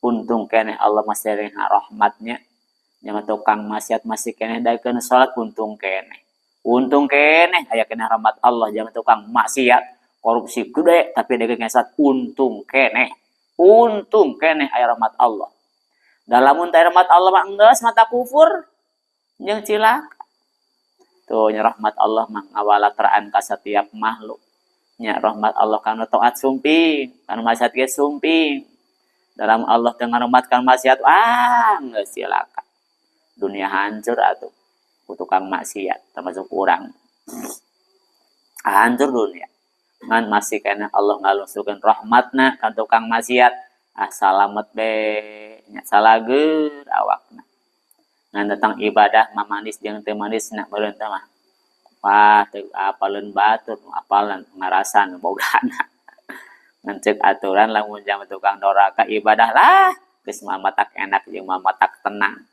Untung keneh Allah masih rahmatnya. Nya tukang maksiat masih keneh daekeun salat untung keneh. Untung keneh aya keneh rahmat Allah jangan tukang maksiat korupsi gede tapi daekeun salat untung keneh. Untung keneh aya rahmat Allah. Dalamun teh rahmat Allah mah geus mata kufur jeung cilaka. Tuh nya rahmat Allah mah ngawalatraan ka setiap makhluk. Nya rahmat Allah kana taat sumping, kana maksiat ge sumping. Dalam Allah teu ngarohmatkan maksiat, geus cilaka. Dunia hancur atuh. Ku tukang maksiat termasuk urang. Hancur dunia. Ngan masih keneh Allah ngalungsukeun rahmatna ka tukang maksiat, salamet be nya salageur awakna. Ngan tentang ibadah mah manis jeung teu manis na meureun teh mah. Wah, teu apaleun batur, apalan ngarasan bogana. Ngan ceuk aturan lamun jang tukang doraka ibadah lah, geus mah matak enak jeung mah matak tenang.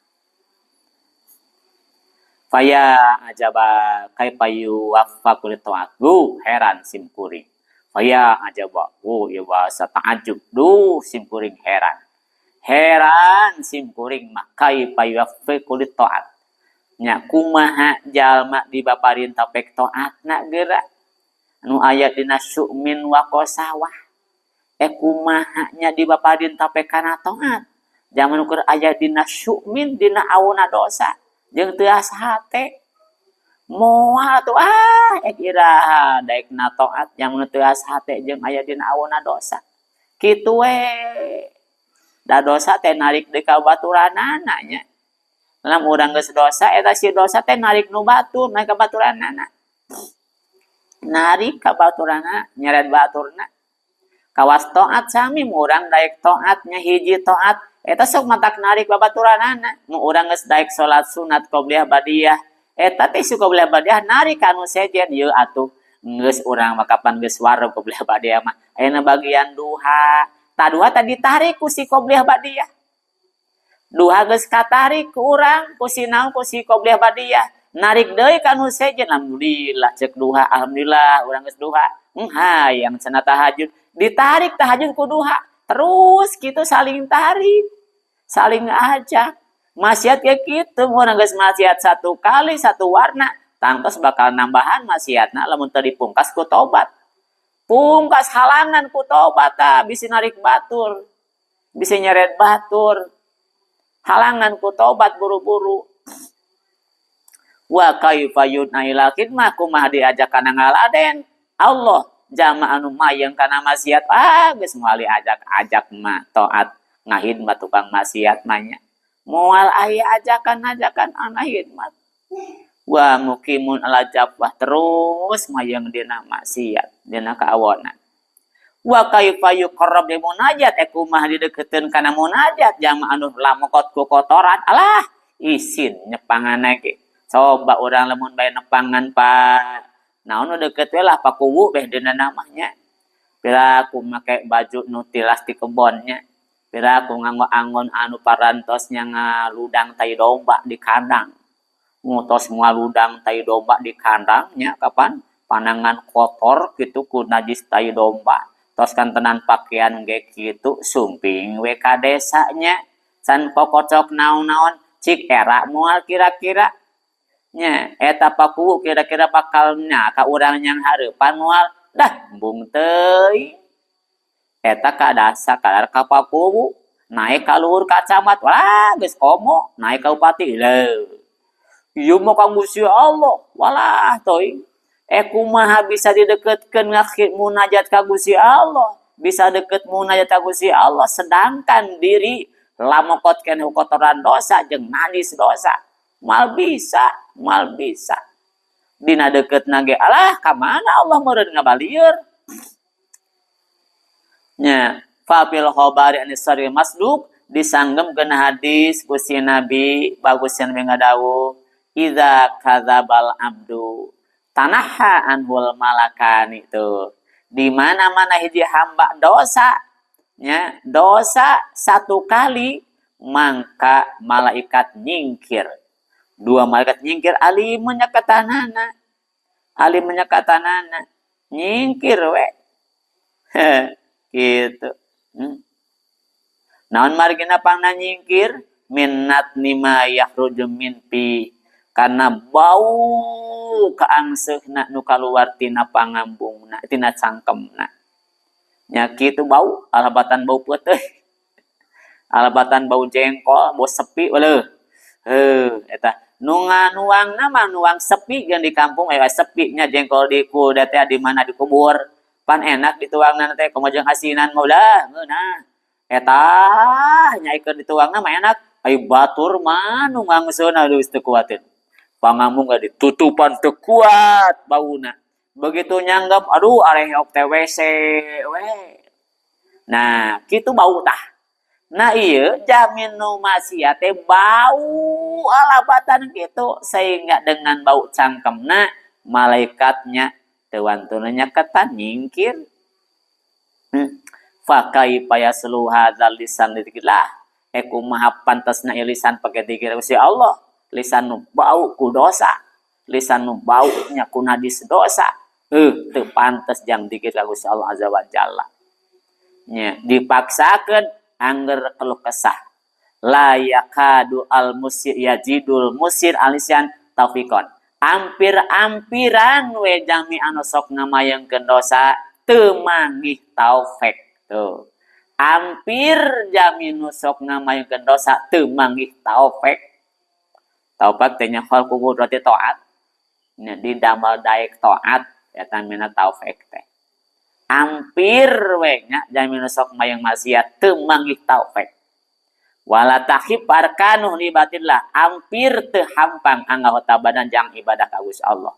Faya ajaba kaifa yuwaffaqu li ta'at. Heran simkuring. Faya ajaba, ieu bahasa ta'ajub. Duh, simkuring heran. Heran simkuring mah kaifa yuwaffiqu li ta'at. Nya kumaha jalma dibaparin tapek taatna geura. Nu aya dina syu'min wa qasawah. Kumaha nya dibaparin tapek kana taat. Zaman keur aya dina syu'min dina awona dosa jeung teu asa hate. Moal atuh iraha daekna taat yang nu teu asa hate jeung aya dina awona dosa. Kitu we. Da dosa teh narik deui ka baturanana nya. Lamun urang geus dosa eta si dosa teh narik nu batur, narik ka baturanana. Narik ka baturanana, nyeret baturna. Kawas taat sami mu urang daek taatnya hiji taat eta sok matak narik babaturanana. Mu urang geus daek salat sunat qobliyah badiah eta teh si qobliyah badiah narik ka nu sejen ieu atuh geus urang mah kapan geus wareg qobliyah badiah mah. Ayeuna bagian duha. Ta duha tadi ditarik ku si qobliyah badiah. Duha geus katarik ku urang ku si naon ku si qobliyah badiah. Narik deui ka nu sejen alhamdulillah ceuk duha alhamdulillah urang geus duha. Hayang cenah tahajud ditarik tahajud ku duha. Terus gitu saling tarik, saling ajak. Maksiat kayak gitu, mun geus maksiat satu kali satu warna, tangtos bakal nambahan maksiatna lamun teu dipungkas ku tobat. Pungkas halangan ku tobat tah, bisi narik batur, bisi nyeret batur. Halangan ku tobat buru-buru. Wa kaifa yudna ila khidmah, kumaha diajak kana ngaladen Allah jama anu mayeng kana maksiat, geus moal diajak-ajak mah taat ngahidmat tukang maksiat mah nya. Moal aya ajakan-ajakan anu khidmat. Wa muqimun ala jabah, terus mayeng dina maksiat dina kaawonan. Wa kaifa yuqarrab li munajat, kumaha dideketeun kana munajat jama anu lamokot ku kotoran, alah isin nyepangan ge. Coba urang lamun bae nepangan Pak, naon nu deket we lah pakuwu beh dina namanya. Piraku make baju nu tilas di kebonnya, piraku nganggo angon anu parantos nya ngaludang tai domba di kandang. Ngutos ngaludang tai domba di kandangnya kapan panangan kotor gitu ku najis tai domba. Tos kantenan pakaian ge kitu sumping we ka desanya can pokocok naon-naon cik era moal kira-kira nya eta pakuwu kira-kira bakal nya ka urang yang hareupan moal dah embung teuing. Eta ka dasa kadar ka pakuwu naik ka luhur ka camat wah geus komo naik ka bupati leuh ieu mah ka Gusti Allah walah teuing. Kumaha bisa dideketkeun ngakhir munajat ka Gusti Allah, bisa deket munajat ka Gusti Allah sedangkan diri lamokot keneh kotoran dosa jeung najis dosa. Mal bisa, mal bisa. Dina deket nage alah ka mana Allah meureun ngabalieur. Nya fa fil khabari anis sari masduq disanggemkeun hadis Gusti Nabi bagus yang Nabi ngadawuh idza kadzabal abdu tanaha anhul malakani tuh. Di mana-mana hiji hamba dosa nya dosa satu kali mangka malaikat nyingkir. Dua malaikat nyingkir ali menyakatanana. Ali menyakatanana nyingkir we. Gitu. Naon margina pangna nyingkir minnat nima yakhruju min pi, karena bau kaangseuna nu kaluar tina pangambungna tina cangkemna. Nya kitu bau alabatan bau peuteuh. Alabatan bau jengkol, bau sepi leuh. Heuh eta nu nganuangna mah nuang sepi jeung di kampung sepi nya jengkol di kuda teh di mana dikubur. Pan enak dituangna teh komo jeung asinan mah ulah ngeunah. Eta nyaikeun dituangna mah enak. Ai batur mah nu ngangseuna geus teu kuateun. Pangambung ge ditutupan teu kuat bauna. Begitu nyanggep aduh areok teh WC we. Nah, kitu bau tah. Nah ieu jamin nu maksiat teh bau alabatan kitu sehingga dengan bau cangkemna malaikatnya teu wantuna nyaketan nyingkir. Fa kaifa yaslu hadzal lisan dzikrillah. Kumaha pantasna ieu lisan pake dzikir Gusti Allah. Lisan nu bau ku dosa, lisan nu bau nya ku najis dosa. Teu pantes jang dzikir ka Gusti Allah azza wa jalla. Nya dipaksakeun angger keluh kesah. La yakadu al musir yajidul musir alisian taufikon. Ampir-ampiran we jami anu sok ngamayengkeun dosa teu manggih taufik tuh. Ampir jami nu sok ngamayengkeun dosa teu manggih taufik. Taufik teh nya khalqu qudrati taat. Nya didamel daek taat eta mina taufik teh. Ampir we nya jami nu sok mayeng maksiat teu manggih taufik. Wala takhif arkanu libatillah, ampir teu hampang anggota badan jang ibadah ka Gusti Allah.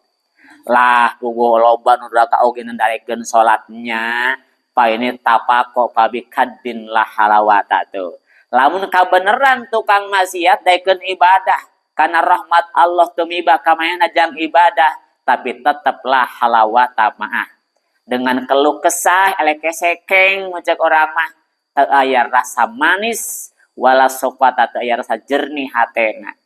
Lah puguh loba nu raka oge nendarekeun salatnya, pa ini tapako pabikaddin la halawata tuh. Lamun kabeneran tukang maksiat daekeun ibadah karena rahmat Allah tumiba ka manehna jang ibadah, tapi teteplah halawata maah. Dengan keluh kesah eleke sekeng ngecek orang mah teu aya rasa manis wala sofata teu aya rasa jernih hatena.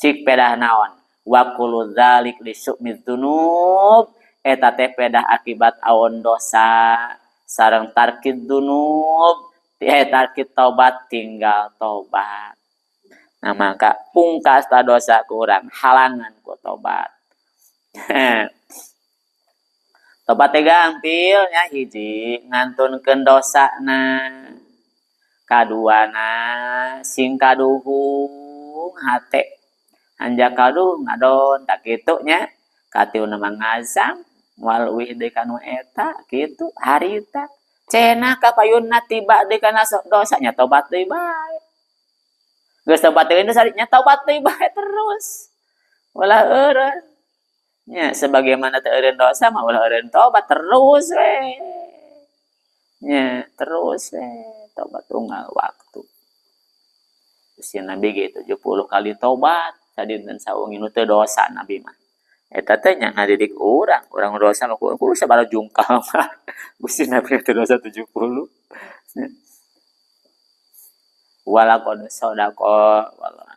Cik pedah naon wa kullu dzalik li syu'mi dzunub, eta teh pedah akibat awon dosa sareng tarkid dzunub Eta tobat, tinggal tobat. Nah, maka pungkas ta dosa kurang halangan ku tobat. Tobat teh gampil nya. Hiji, ngantunkeun dosana. Kaduana, sing kaduhung hate, hanjakal ngadon tah kitu nya. Katilu mah ngazam moal uih deui kanu eta kitu. Harita cenah kapayunna tiba deui kana dosa nya, tobat deui bae. Geus tobat deui nya, tobat deui bae terus, ulah eureun nya. Sebagaimana teu eureun dosa mah, ulah eureun tobat, terus we nya, terus we tobat unggal waktu. Si Nabi ge 70 kali tobat sadinten sawengi. Nu teu dosa Nabi mah. Eta teh nya ngadidik urang, urang dosa mah kudu sabaraha jungkal mah. Gusti Nabi teu dosa 70. Walaqad sadaqa wallah.